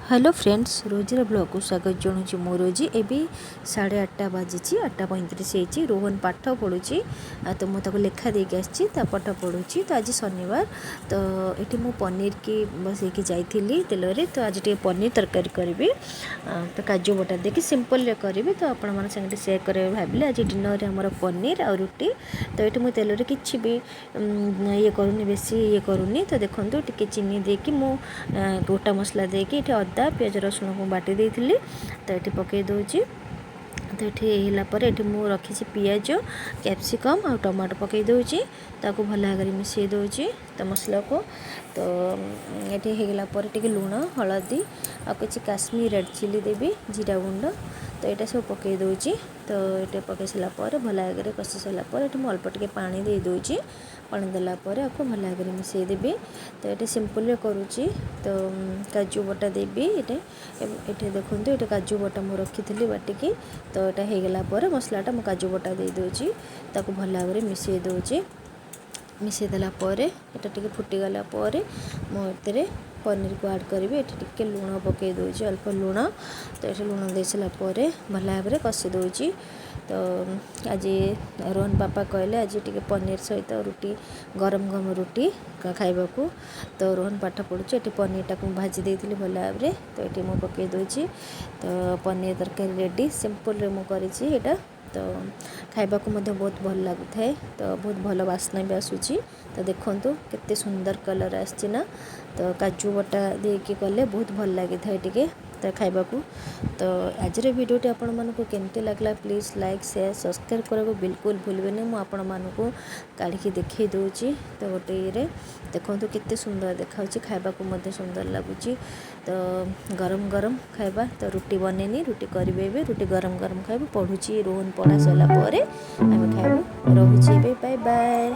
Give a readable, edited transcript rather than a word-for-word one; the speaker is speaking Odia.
ହ୍ୟାଲୋ ଫ୍ରେଣ୍ଡସ୍, ରୋଜିର ବ୍ଲଗ୍କୁ ସ୍ୱାଗତ ଜଣାଉଛି। ମୁଁ ରୋଜି। ଏବେ 8:30 ବାଜିଛି, 8:35 ହେଇଛି। ରୋହନ ପାଠ ପଢ଼ୁଛି, ତ ମୁଁ ତାକୁ ଲେଖା ଦେଇକି ଆସିଛି, ତା ପାଠ ପଢ଼ୁଛି। ତ ଆଜି ଶନିବାର। ତ ଏଠି ମୁଁ ପନିର କି ବସେଇକି ଯାଇଥିଲି ତେଲରେ। ତ ଆଜି ଟିକେ ପନିର ତରକାରୀ କରିବି, ତ କାଜୁ ବଟା ଦେଇକି ସିମ୍ପଲ୍ରେ କରିବି। ତ ଆପଣମାନଙ୍କ ସାଙ୍ଗରେ ସେୟାର କରିବାକୁ ଭାବିଲି। ଆଜି ଡିନର୍ରେ ଆମର ପନିର ଆଉ ରୁଟି। ତ ଏଠି ମୁଁ ତେଲରେ କିଛି ବି ଇଏ କରୁନି, ବେଶୀ ଇଏ କରୁନି। ତ ଦେଖନ୍ତୁ, ଟିକେ ଚିନି ଦେଇକି ମୁଁ ଗୋଟା ମସଲା ଦେଇକି ଏଠି ଅଦା, ପିଆଜ, ରସୁଣକୁ ବାଟି ଦେଇଥିଲି, ତ ଏଠି ପକାଇ ଦେଉଛି। ତ ଏଠି ହେଲା ପରେ ଏଠି ମୁଁ ରଖିଛି ପିଆଜ, କ୍ୟାପ୍ସିକମ୍ ଆଉ ଟମାଟୋ ପକାଇ ଦେଉଛି। ତାକୁ ଭଲ ଭାବରେ ମିଶାଇ ଦେଉଛି ତ ମସଲାକୁ। ତ ଏଠି ହେଇଗଲା ପରେ ଟିକେ ଲୁଣ, ହଳଦୀ ଆଉ କିଛି କାଶ୍ମୀର ରେଡ଼୍ ଚିଲି ଦେବି, ଜିରା ଗୁଣ୍ଡ, ତ ଏଇଟା ସବୁ ପକାଇ ଦେଉଛି। ତ ଏଇଟା ପକାଇ ସାରିଲା ପରେ, ଭଲ ଭାବରେ କଷି ସାରିଲା ପରେ ଏଠି ମୁଁ ଅଳ୍ପ ଟିକେ ପାଣି ଦେଇଦେଉଛି। ପାଣି ଦେଲା ପରେ ଆକୁ ଭଲ ଭାବରେ ମିଶାଇ ଦେବି। ତ ଏଠି ସିମ୍ପଲ୍ରେ କରୁଛି। ତ କାଜୁ ବଟା ଦେବି ଏଠି। ଏଠି ଦେଖନ୍ତୁ, ଏଠି କାଜୁ ବଟା ମୁଁ ରଖିଥିଲି ବାଟିକି। ତ ଏଇଟା ହେଇଗଲା ପରେ ମସଲାଟା ମୁଁ କାଜୁ ବଟା ଦେଇଦେଉଛି, ତାକୁ ଭଲ ଭାବରେ ମିଶାଇ ଦେଉଛି। ମିଶାଇ ଦେଲା ପରେ ଏଇଟା ଟିକେ ଫୁଟିଗଲା ପରେ ମୁଁ ଏଥିରେ ପନିରକୁ ଆଡ଼୍ କରିବି। ଏଠି ଟିକେ ଲୁଣ ପକାଇ ଦେଉଛି, ଅଳ୍ପ ଲୁଣ। ତ ଏଠି ଲୁଣ ଦେଇ ସାରିଲା ପରେ ଭଲ ଭାବରେ କଷି ଦେଉଛି। ତ ଆଜି ରୋହନ ବାପା କହିଲେ ଆଜି ଟିକେ ପନିର ସହିତ ରୁଟି, ଗରମ ଗରମ ରୁଟି ଖାଇବାକୁ। ତ ରୋହନ ପାଠ ପଢ଼ୁଛି। ଏଠି ପନିରଟାକୁ ମୁଁ ଭାଜି ଦେଇଥିଲି ଭଲ ଭାବରେ, ତ ଏଠି ମୁଁ ପକାଇ ଦେଉଛି। ତ ପନିର ତରକାରୀ ରେଡ଼ି। ସିମ୍ପଲ୍ରେ ମୁଁ କରିଛି ଏଇଟା। ତ ଖାଇବାକୁ ମଧ୍ୟ ବହୁତ ଭଲ ଲାଗୁଥାଏ, ତ ବହୁତ ଭଲ ବାସ୍ନା ବି ଆସୁଛି। ତ ଦେଖନ୍ତୁ, କେତେ ସୁନ୍ଦର କଲର୍ ଆସିଛି ନା? ତ କାଜୁ ବଟା ଦେଇକି କଲେ ବହୁତ ଭଲ ଲାଗିଥାଏ ଟିକେ ତ ଖାଇବାକୁ। ତ ଆଜିର ଭିଡ଼ିଓଟି ଆପଣମାନଙ୍କୁ କେମିତି ଲାଗିଲା, ପ୍ଲିଜ୍ ଲାଇକ୍, ସେୟାର, ସବସ୍କ୍ରାଇବ୍ କରିବାକୁ ବିଲକୁଲ ଭୁଲିବେନି। ମୁଁ ଆପଣମାନଙ୍କୁ କାଢ଼ିକି ଦେଖାଇ ଦେଉଛି। ତ ଗୋଟେ ଇଏରେ ଦେଖନ୍ତୁ, କେତେ ସୁନ୍ଦର ଦେଖାଯାଉଛି, ଖାଇବାକୁ ମଧ୍ୟ ସୁନ୍ଦର ଲାଗୁଛି। ତ ଗରମ ଗରମ ଖାଇବା। ତ ରୁଟି ବନେଇନି, ରୁଟି କରିବି ଏବେ, ରୁଟି ଗରମ ଗରମ ଖାଇବୁ। ପଢ଼ୁଛି ରୋହନ, ପଢ଼ା ସରିଲା ପରେ ଆମେ ଖାଇବୁ। ରହୁଛି ଏବେ, ବାଏ ବାଏ।